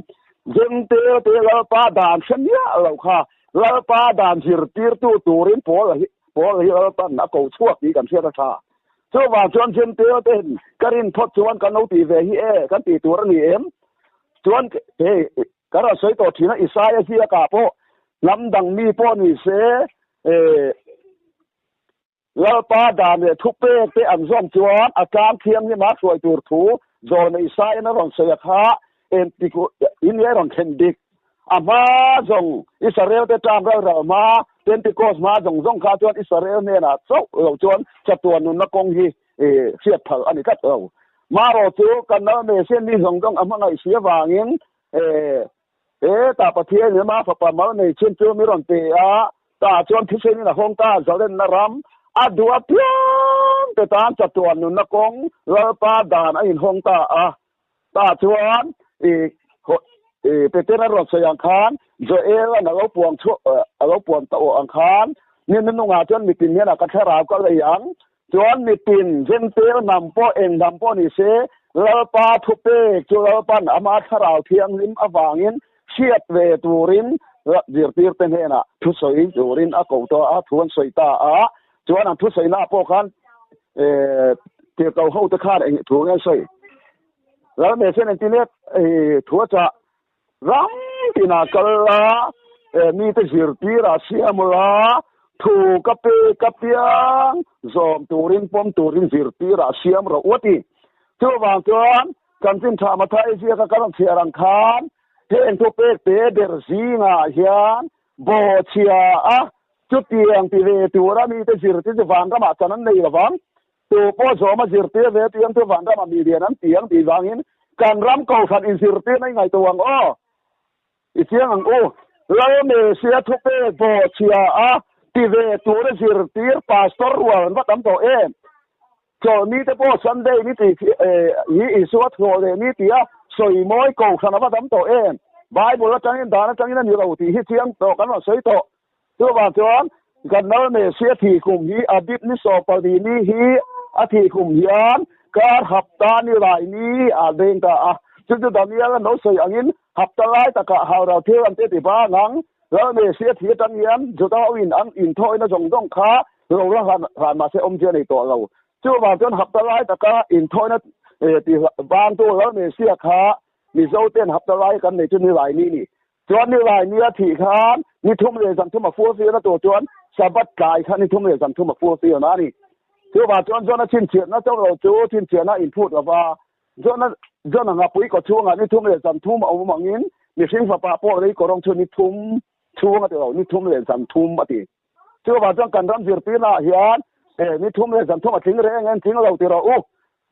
Jentail te Lalpa dan hre miah lo kha Lalpa dan zirtirtu turin Paula hi Paula hi Lalpan a ko chhuak tih kan hriat a tha. Chuvang chuan Jentail te ka rin phawt chuan kan lo ti ve hi e kan ti tur a ni em? Chuan hei kan rawn sawi tawh thin a Isaia ziakah pawh hnam dang mi pawh ni se Lalpa dan leh thupek te an zawm chuan a tlang thianghlim a hruai tur thu zawlna Isaiah-in a rawn sawi a kha engtik in nge rawn thlen dik? A hma zawng Israel te tlang ral ral hma, Pentecost hma zawng zawng kha chuan Israel hnenah chauh lo chuan chatuan nunna kawng hi hriat phal a ni tlat lo. Marawh chu kan Lal Messiah mi zawng zawng a hmangaih si avangin Hetah Pathian in ama fapa mal nei chhun chu mi rawn pe a, tah chuan thisen in a hawng ta, zalenna ram a duh apiang te tan chatuan nunna kawng Lalpa dan a inhawng ta a. Tah chuan i Peter a rawn sawi ang khan Joel an a lo puang chhuah a lo puan ta awh ang khan ni nunungah chuan mitin hian a ka thlarau ka lei ang Chuan mitin Jentail hnam pawh eng hnam pawh ni se, Lalpa thupek chu Lalpan ama thlarau thianghlim avangin hriat ve turin zirtirte hnenah thusawi turin a ko tawh a, thu an sawi ta a. Chuan an thusawinaah pawh khan tirhkoh hote khan eng thu nge an sawi? Lal Mesian engtin nge thu a chah? Ram tinah kal la, mite zirtirah siam ula, thu ka pek apiang zawm turin pawm turin zirtirah siam rawh u a ti. Chuvang chuan chanchin tha Mathai ziaka kan rawn chhiar ang khan heng thupek te ber zingah hian bawhchhia a chutiang ti ve tura mite zirtir chu vanramah chan an nei lovang. Tu pawh zawma zirtir ve tiang chu vanrama mi lian an ti ang tih vangin kan ram kohhran inzirtirna i ngaihtuah ang aw. I chiang ang u. Lal Mesia thupek bawhchhia a ti ve tura zirtir pastor rual an va tam tawh em? Chawlhni te pawh Sunday ni tih hi Isua thawh leh ni tia sawi mawi kohhran a va tam tawh em? Bible atangin dan atangin a ni lo tih hi chiang tawh kan rawn sawi tawh. Chuvang chuan Ganal Messiah thih kum hi Abib ni sawpali ni hi a thih kum hian kar hapta ni lai ni a deng ta a. Chu chu Daniel a no sawi angin hapta lai takah haural thil an te ti vang ang. Lal Messiah thih atang hian Juda ho in an inthawina zawng zawng kha lo la hlan hlan mahse awmzia nei tawh lo. Chuvang chuan hapta lai taka inthawina ti vangtu Lal Messiah kha Mizo ten hapta lai kan nei chu ni lai ni ni. Chuan ni lai nia thih khan ni thum leh zan thum a full fill na tur chuan Sabbath tlai khan ni thum leh zan thum a full fill na a ni. Chuvang chuan Jona chhinchhiatna chauh lo chu chhinchhiahna a inphut lo va, Jona Jona ngapui kaw chhungah ni thum leh zan thum a awm angin mihring fapa pawh lei kawrawng chu ni thum chhung a ti lo, ni thum leh zan thum a ti. Chuvang chuan kan ram zirtirnaah hian ni thum leh zan thum a tling reng en tling lo ti rawh u.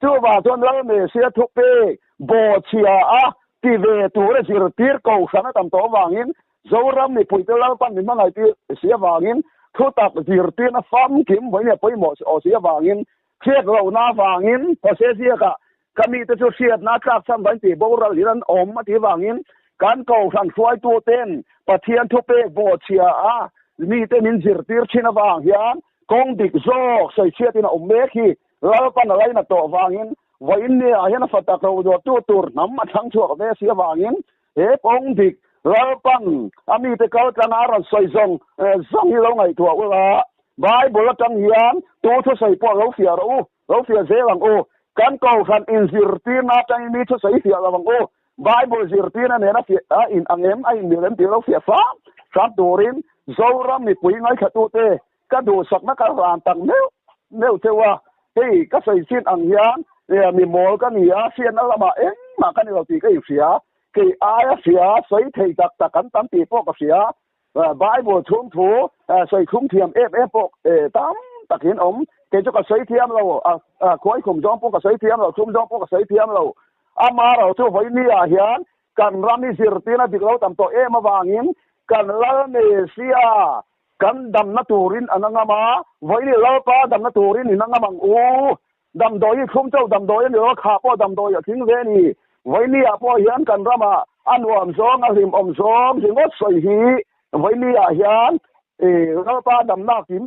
Chuvang chuan Lal Mesia thupek bawhchhia a ti ve tura zirtir kohhran a tam tawh avangin Zoram mipuite Lalpan min hmangaihtir si avangin thutak zirtirna famkim vawiin pawimawh aw si avangin hriat lohna avangin Hosea ziakah ka mite chu hriatna tlakchham vain tih boral in an awm a tih avangin kan kohhran hruaituten Pathian thupek bawhchhia a mite min zirtir thin avang hian kawng dik zawk sawichhiatin a awm mek hi Lalpan a lainat tawh vangin vawiin ni ah hian a fa tak lo dawttu tur hnam a thlang chhuak ve si avangin He kawng dik Lalpan a mite kal tlanga a rawn sawi zawng zawng hi lo ngaihtuah ula, Bible atang hian tu thusawi pawh lo fiah rawh u, lo fiah zel ang u. Kan kohhran inzirtirna atangin mi thusawi fiah lo ang u. Bible zirtirna nena fiah a in ang em, a inmil em tih lo fiah hram hram turin Zoram mipui ngaithlatute ka duhsakna ka hlan tak meuh meuh cheu a. Hei ka sawi chin ang hian mi mawl ka ni a, hriatna lamah engmah ka ni lo tih ka inhria. Kei aia hria sawi thei tak tak an tam tih pawh ka hria. Bible chhung thu sawi thlum thiam em em pawh tam takin awm. Kei chu ka sawi thiam lo, khuai khum zawng pawh ka sawi thiam lo, thlum zawng pawh ka sawi thiam lo. Amaherawh chu vawiin ah hian kan ram hi zirtirna dik lo tam tawh em avangin kan Lal Mesia kan damna turin an a ngam a, vawiin Lalpa damna turin in a ngam ang u. Damdawi hi thlum chauh damdawi a ni lo a, kha pawh damdawi a tling ve a ni. Vawinia pawh hian kan ramah a nuam zawng, a hlimawm zawng ringawt sawi hi vawinia hian Lalpa damna kim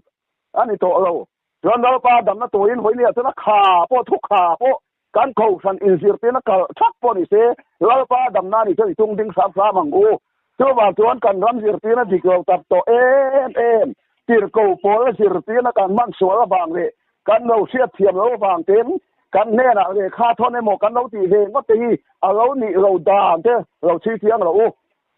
a ni tawh lo. Chuan Lalpa damna turin vawinia chuan a kha pawh, thu kha pawh kan kohhran inzirtirna kalh thak pawh ni se, Lalpa damna ni chuan i tung ding hram hram ang u. Chuvang chuan kan ram zirtirna dik lo tak tawh em em, tirhko pawla zirtirna kan hman sual avang leh Kan lo hriat thiam lo avang ten kan hnenah lehkha thawn emaw kan lo tih ve ngawt te hi a lo nih lo dan te lo chhui chiang lo u.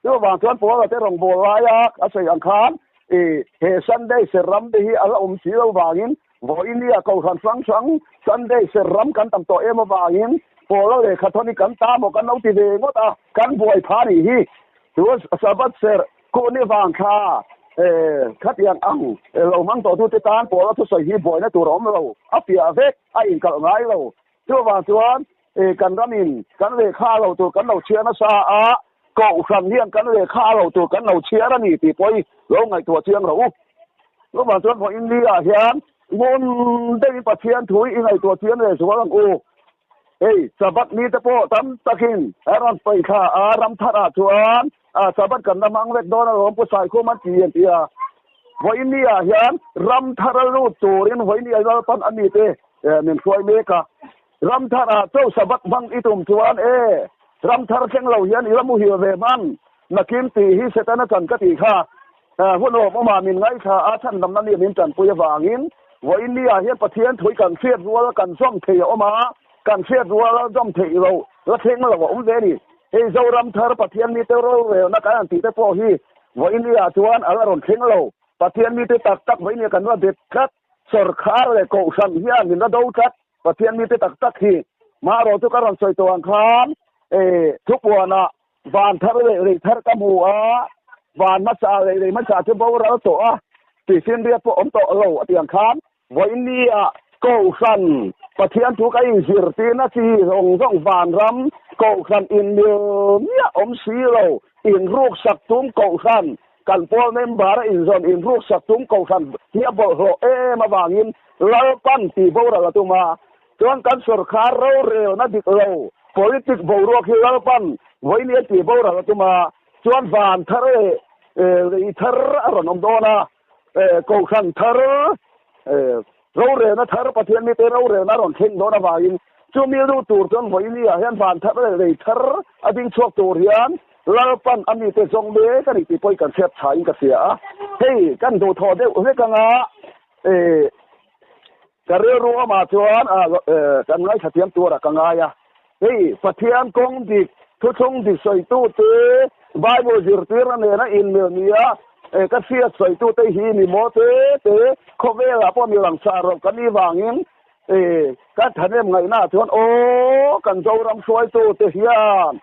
Chuvang chuan Paula te rawngbâwl laia a sawi ang khan i he Sunday ser ram te hi a la awm si lo vangin vawinia kohhran hrang hrang Sunday ser ram kan tam tawh em avangin Paula lehkha thawn hi kan ta maw kan lo ti ve ngawt a, kan buai pha nih hi. Chu Sabbath ser Kuhni vang kha khatiang ang lo hmang tawhtute tan Paula thusawi hi buaina tur a awm lo, a fiah vek, a inkalh ngai lo. Chuvang chuan kan ramin kan lehkha lo tur kan lo chhiar nasa a, kohhran hian kan lehkha lo tur kan lo chhiar a ni tih pawh hi lo ngaihtuah chiang rawh u. Chuvang chuan vawiin ni ah hian ngun deuhin Pathian thu hi i ngaihtuah chiang lehzual ang u. Hei, Sabbath ni te pawh tam takin a rawn paih thla a, ram tharah chuan Sabbath kan la hmang vek dawn alawm Pu Saikhum an ti an ti a. Vawiin ni ah hian ram thar a lut turin vawiin ni ah Lalpan a mite min hruai mek a. Ram tharah chauh Sabbath hmang i tum chuan e, ram thar thleng lo hian i la muhil ve hman nakin tih hi Setana chan ka tih kha. Hun awm awmah min ngaithla a, chhandamna mi min tanpui avangin vawiin ni ah hian Pathian thui kan hriat rual a kan zawm thei a awm a, kan hriat rual a zawm theih lo la thleng lo a awm ve a ni. Hei Zoram thar Pathian mite rorelna kan han tih te pawh hi vawiin ni ah chuan a la rawn thleng lo. Pathian mite tak tak vawiin ni ah kan la bet tlat, sawrkhar leh kohhran hian min la do tlat. Pathian mite tak tak hi marawh chu ka rawn sawi tawh ang khan thupuanah Van thar leh lei thar ka hmu a, van hmasa leh lei hmasa chu boral tawh a, tihfinriat pawh awm tawh lo a tih ang khan vawiin nia Kohhran Pathian thu ka inzirtirna chi zawng zawng vanram Kohhran inmil miah awm si lo, inruksak tum Kohhran kan pawl member a inzawn inruksak tum Kohhran hi a bawlhhlawh em avangin Lalpan tih boral a tum a, Chuan kan sawrkhar rorelna dik lo, politic boruak hi Lalpan vawiin a tih boral a tum a, chuan van thar leh lei thar a rawn awm dawn a, kohhran thar, rorelna thar, Pathian mite rorelna a rawn thleng dawn avangin chumi lut tur chuan vawiin ah hian van thar leh lei thar a ding chhuak tur hian Lalpan a mite zawng mek a ni tih pawhin kan hriat thain ka hria a, hei kan duhthawh deuh vek anga. Ka rilru awmah chuan kan ngaithla thiam turah ka ngai a. Hei Pathian kawng dik, thuthlung dik sawitute, Bible zirtirna nena inmil nia ka hriat sawitute hi mi maw te te khawvelah pawh mi langsar lo kan nih vangin ka thanem ngaihnaah chuan aw kan Zoram hruaitute hian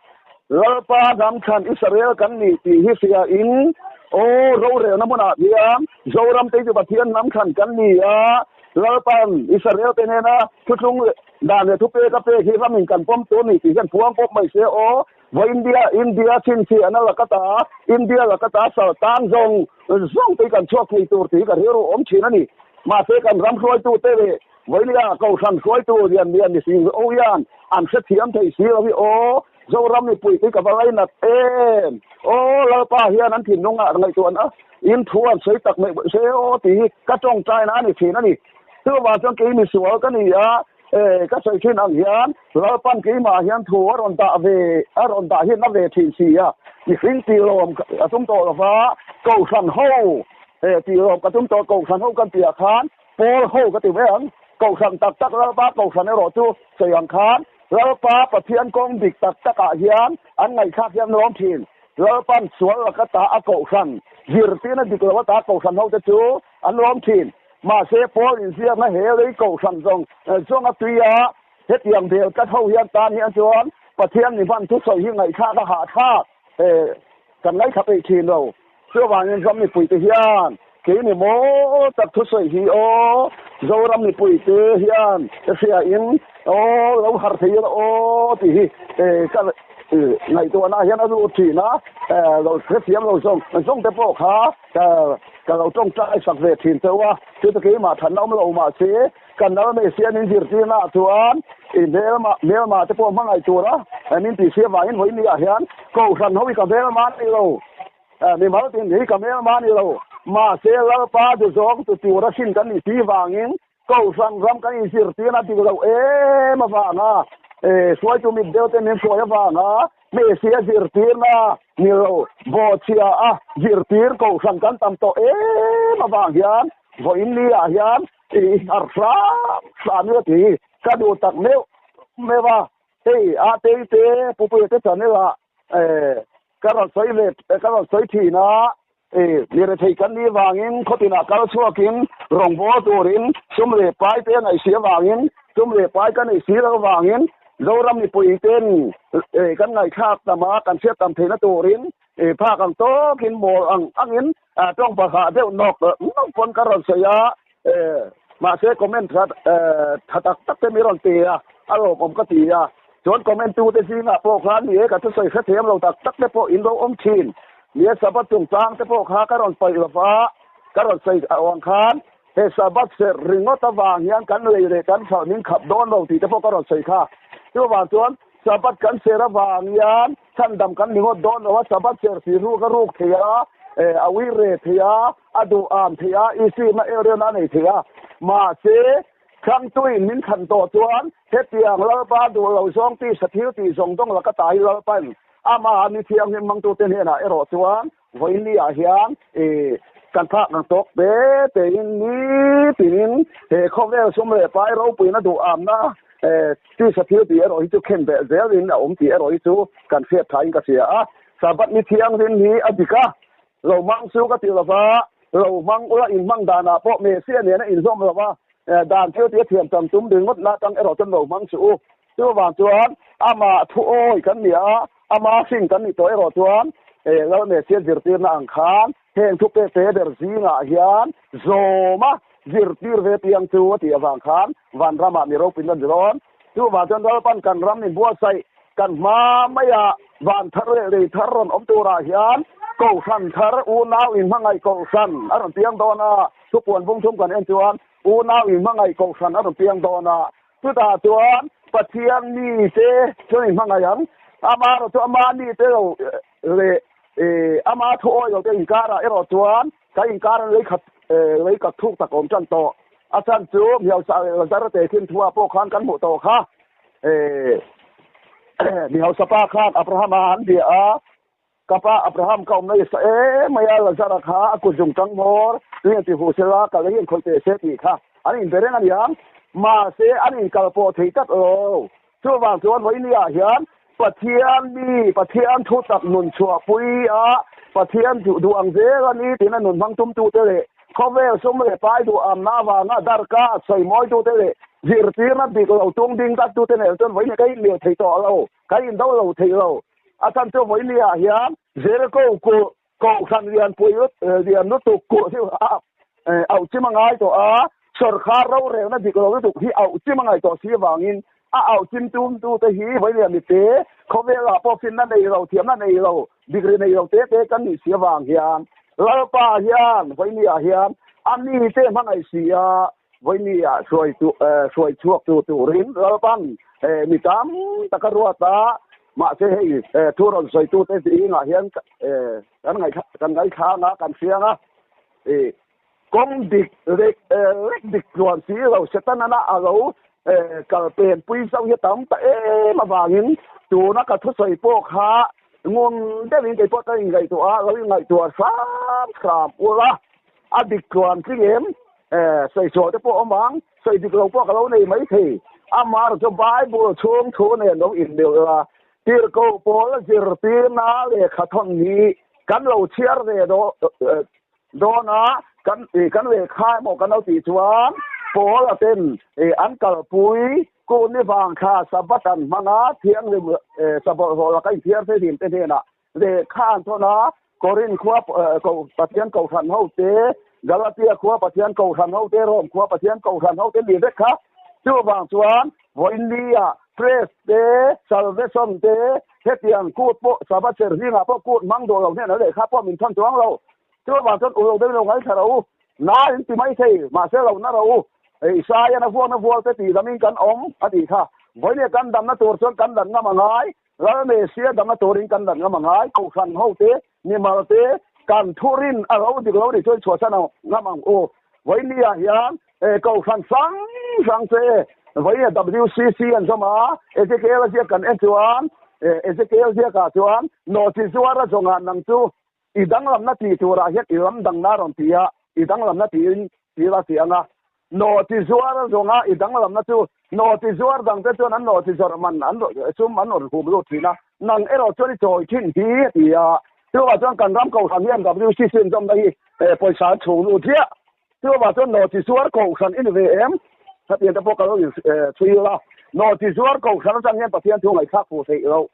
Lalpa hnam thlan Israel kan nih tih hi hriain aw rorelna hmunah hian Zoram te chu Pathian hnam thlan kan ni a, Lalpan Israel te hnena thuthlung dan leh thupek a pek hi ramin kan pawm tur ni tih hian phuang pawp mai se aw. Vaw India, India chhinchhiahna lakata, India lakata sal tan zawng zawng te hi kan chhuak thei tur tih hi ka rilru awm thin a ni. Mahse kan ram hruaitute leh Vawinia Kohhran hruaitu lian lian mihring ho hian an hrethiam thei si lo hi aw, Zoram mipui te ka va lainat em! Aw Lalpa hian an thinlungah ngaihtuahna in thu an sawi tak mai se aw tih hi ka tawngtaina a ni thin a ni. Chuvang chuan kei misual ka ni a, Ka sawi thin ang hian Lalpan keimah hian thu a rawn dah ve a rawn dah hian a ve thin si a, mihring tih lawm a tum tawh lova, Kohhran ho tih lawm ka tum tawh, Kohhran ho kan tihah khan Pawl ho ka ti mai ang, Kohhran tak tak Lalpa Kohhran erawh chu sawi ang khan Lalpa Pathian kawng dik tak takah hian an ngaihthlak hian an lawm thin. Lalpan sual laka ta a Kohhran zirtirna dik lo ata Kohhran hote chu an lawm thin. Mahse, Paul inziakna he lei kohhran zawng zawng a tui a, hetiang bel tlat ho hian tan hian chuan Pathian ni hman thusawi hi ngaihthlak a hahthlak kan ngaithla peih thin lo. Chuvangin ram mipuite hian kei ni maw tak thusawi hi aw, Zoram mipuite hian ka hriain aw lo harh thei ila aw tih hi ka ngaihtuahna hian a lut thin a, lo hrethiam lo zawng zawng te pawh kha Ka lo tawngtai sak ve thin teuh a, chuta keimah thatna awm lo mah se, kan nal mai sian in zirtirna ah chuan i hmelma hmelma te pawh hmangaih tura min tih si avangin vawi ni ah hian Kohhran ho hi ka hmelma a ni lo, mimal tin hi ka hmelma a ni lo, mahse Lalpa duhzawng tu tura hrin kan nih si vangin Kohhran ram kan inzirtirna dik loh em avanga hruaitu mit deuh te min hruai avanga Messiah zirtirna ni lo bawhchhia a zirtir Kohhran kan tam tawh em avang hian vawiin ni ah hian i harh hram hram ila tih hi ka duh tak meuh meuh a. Hei a tei te Pupuia te channel ah ka rawn sawi ve ka rawn sawi thin a. Mi rethei kan nih vangin khawtinah kal chhuakin rawngbâwl turin sum leh pai te a ngaih si avangin sum leh pai ka neih si loh avangin Zoram mipuiten kan ngaihthlak tam a, kan hriat tam theihna turin phak ang tawkin mawl ang angin tawng pakhat deuh nawk nawk pawn ka rawn sawi a, mahse comment tha tak tak te mi rawn ti a, a lawmawm ka ti a. Chuan comment tute zingah pawh khan ni e ka thusawi hrethiam lo tak tak te pawh in lo awm thin. Ni e Sabbath chungchang te pawh kha ka rawn paih lova, ka rawn sawi ang khan he Sabbath serh ringawt avang hian kan lei leh kan hralh min khap dawn lo tih te pawh ka rawn sawi kha. Chuvang chuan Sabbath kan serh avang hian chhandam kan ni ngawt dawn lo a, Sabbath serh si ruk a ruk thei a, a ui re thei a, a duh am thei a, isima elrelna a nei thei a. Mahse Thlangtuin min thlan tawh chuan hetiang Lalpa duh lo zawng tisa thil tih zawng zawng laka ta hi Lalpain amaha mi thianghlim hmangtute hnenah erawh chuan vawiin ah hian i kan phak ang tawk te tein nitinin he khawvel sum leh pai ropuina duh amna tisa thil tih erawh hi chu khen beh zelin a awm tih erawh hi chu kan hriat thain ka hria a. Sabbath ni thianghlim hi a dik a, Lo hmang chu ka ti lo va, lo hmang ula inhmang danah pawh Messiah nena inzawm lo va, dan thil tia thiam tam tum ringawt na atang erawh chuan lo hmang suh u. Chuvang chuan amah thu awi kan ni a, ama hring kan nih tawh erawh chuan Lal Messiah zirtirna ang khan heng thu pek te ber zingah hian zawma zirtir ve piang chu a tih avang khan vanramah mi ropui an ni dawn. Chuvang chuan Lalpan kan ram inbuatsaih kan hma maia van thar leh lei thar rawn awm turah hian Kohhran thar unau inhmangaih Kohhran a rawn piang dawn a, thupuan bung thum kan en chuan unau inhmangaih Kohhran a rawn piang dawn a, chutah chuan Pathian mite chuan inhmangaih ang, amaherawh chu ama mite lo leh ama thu awi lote inkarah erawh chuan Ka inkar an leikhat leikak thuk tak awm tan tawh. A chhan chu Mihausa leh Lazara te khin thuah pawh khan kan hmuh tawh kha. Mihausa pa khan Abrahama an bia a, Ka pa Abraham ka awmna i sa em mai a, Lazara kha a kut zung tang hmawr, tui an ti huh sela, ka lei in khawih teh se tih kha an inbe reng a niang. Mahse an inkal pawh thei tlat lo. Chuvang chuan vawinia hian Pathian mi, Pathian thu tak nun chhuahpui a, Pathian duh duh ang zel a ni tiin a nun hmang tumtute leh khawvel sum leh pai duh amna avanga darka sawimawitute leh zirtirna dik lo tung ding tattute nen chuan vawinia ka inmil thei tawh lo, ka indo lo thei lo. A chhan chu vawinia hian Jericho kulh Kohhran lianpui lian lutuk kulh hi auh chim a ngai tawh a, sawrkhar rorelna dik lo lutuk hi auh chim a ngai tawh si avangin a auh chim tumtute hi vawiin mite khawvelah pawh finna nei lo, thiamna nei lo, degree nei lo te te kan nih si avang hian Lalpa hian vawiin hian a mite hmangaih si a, vawiin hruai chhuak tu turin Lalpan mi tam tak a ruat a, mahse hei thu rawn sawitute zingah hian kan kan ngaithlang a, kan hriang a, kawng dik lek lek dik tluan si lo Setana a lo Kal pen pui zauh hi a tam ta em avangin tuna ka thusawi pawh kha ngun deuhin kei pawh ka inngaihtuah a, lo inngaihtuah hram hram ula, a dik tluan tling em? Sawichhuah te pawh awm ang, sawi dik lo pawh ka lo nei maithei. Amaherawhchu chu Bible chhung thu nen lo inmilh la, Tirhkoh Paula zirtirna lehkha thawn hi kan lo chhiar ve dawn a, kan kan lehkha emaw kan lo tih chuan Paula ten an kalpui kun ni vang kha Sabbath an hmang a, thianghlim sabawlhhlawh laka inthiar fe hlim te hnenah lehkha an thawn a, Korinth khua Pathian Kohhran ho te, Galatia khua Pathian Kohhran ho te, Rome khua Pathian Kohhran ho te ni vek kha. Chuvang chuan vawiinnia Press te, Salvation te, hetiang kut pawh Sabbath ser zingah pawh kut hmang duh lo hnenah lehkha pawh min thawn chuang lo. Chuvang chuan uluk deuhin lo ngaithla rawh u. Na in ti mai thei, mahse lo na rawh u. Isaiah na vuakna vual te tih damin kan awm a tih kha. Vawiinnia kan damna tur chuan kan dan ngam a ngai. Lal Mesia danga turin kan dan ngam a ngai, Kohhran hote, mimal te, kan thurin a lo dik lo nih chuan chhuahsan a ngam ang u. Vawinia hian Kohhran hrang hrang te, vawinia WCC an zawm a, Ezekiel a ziak kan en chuan, Ezekiel ziakah chuan nawhchi zuar a zawngah nang chu i danglamna tih turah hian i lam dangna a rawn ti a, i danglamna tiin thil a ti ang a. Nawhchi zuar a zawnga i danglamna chu nawhchi zuar dangte chuan an nawhchi zawrh man an sum an rawn hum lut thin a, nang erawh chuan i chawi thin hi a ti a. Chuvah chuan kan ram kohhran hian WCC an zawmna hi pawisa an chhung lut ziah. Chuvah chuan nawhchi zuar kohhran i ni ve em? Hetiang te pawh ka lo inchhui ila. Nawhchi zuar kohhran atang hian Pathian thu ngaihthlak fuh theih loh.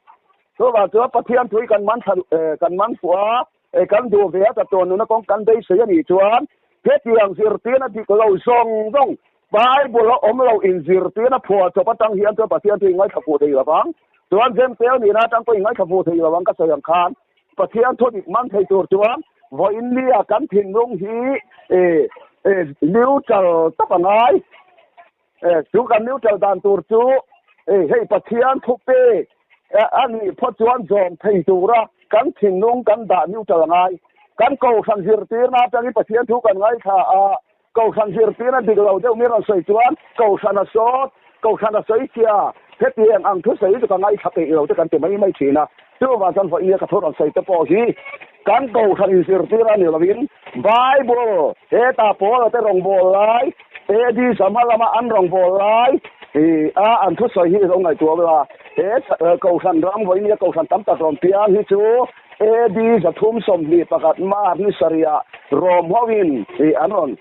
Chuvah chuan Pathian thu hi kan man kan man fuh a. E kan duh ve a ta tawn nuna kawng kan beisei a nih chuan hetiang zirtirna dik lo zawng zawng Bible a awm lo in zirtirna phuah chawp atang hian chuan Pathian chu i ngaithla fuh thei lovang. Chuan Jentail nihna atang pawh i ngaithla fuh thei lovang ka sawi ang khan Pathian thu dik man thei tur chuan vawiin nia kan thinlung hi e e neutral tak a ngai. E chu kan neutral dan tur chu e hei Pathian thu pek a nih phawt chuan zawm thei tura kan thinlung kan dah neutral a ngai. Kan kohhran zirtirna atangin Pathian thu kan ngaithla a, kohhran zirtirna dik lo deuh mi rawn sawi chuan kohhran a sawt, kohhran a sawi chhia, hetiang ang thusawi chu ka ngaithla peih lo te kan ti mai mai thin a. Chuvang chuan vawiin ka thu rawn sawi te pawh hi kan kohhran inzirtir a ni lovin Bible hetah Paula te rawngbâwl lai, AD Zama lama an rawngbâwl lai a an thusawi hi lo ngaihtuah ula. He kohhran ram vawiin kohhran tam tak rawn piang hi chu AD 321 March ni sarihah Rom hoin an rawn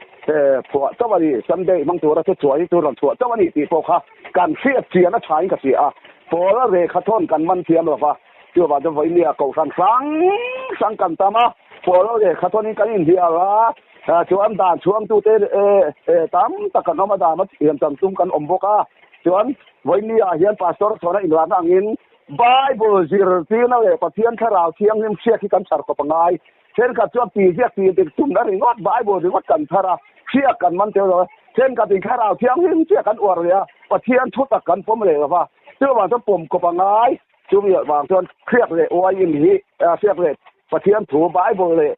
phuah chauh a ni. Sunday hmang tura thu chhuah hi chu rawn chhuah chauh a ni tih pawh kha kan hriat chian a thain ka hria a. Paula lehkha thawn kan man thiam lo va, chuvang chuan vawinia kohhran hrang hrang kan tam a, Paula lehkha thawnin kan inhnial a, chuan dan chhuangtute tam tak kan awm a, dan a thiam tam tum kan awm bawk a, chuan vawinia hian Pastor chhawna inlarna angin Bible zirtirna leh Pathian Thlarau Thianghlim hriat hi kan chhar khawp a ngai. Thenkhat chuan tih ziak tih dik tumna ringawt Bible ringawt kan thar a, hriak kan man tel lo a. Thenkhatin Thlarau Thianghlim chiah kan uar leh a, Pathian thu tak kan pawm leh lo va. Chuvang chuan pawm kawp a ngai. Chumi vang chuan hriak leh uaiin hi hriak leh Pathian thu Bible leh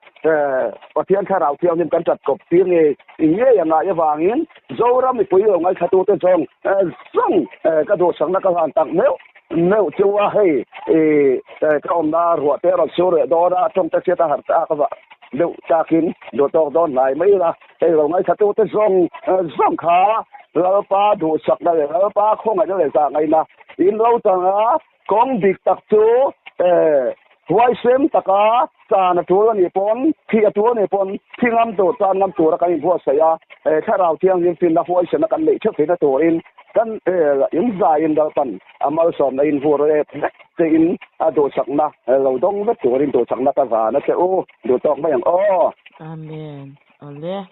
Pathian Thlarau Thianghlim kan tat kawp tir ngei ngei a ngai avangin Zoram mipui lo ngaithlatute zawng zawng ka duhsakna ka hlan tak meuh meuh chu a hei ka awmna ruah te rawn sur leh dawn a tawng te chhiat a har ta ka vah deuh takin duh tawk dawn hnai mai ila hei lo ngaithlatute zawng zawng kha Lalpa duhsakna leh Lalpa khawngaihna leh zahngaihna in lo tanga Kawng dik tak chu huaisem taka chan a tul a nih pawn, thih a tul a nih pawn, thi ngam tur, chan ngam tura kan inbuatsaih a, Thlarau Thianghlim finna huaisena kan neih theuh theihna turin kan inzaiin Lalpan a malsawmna in vur leh vek chein a duhsakna lo dawng vek turin duhsakna ka zan a che u, duh tawk mai ang aw. Amen. Awle.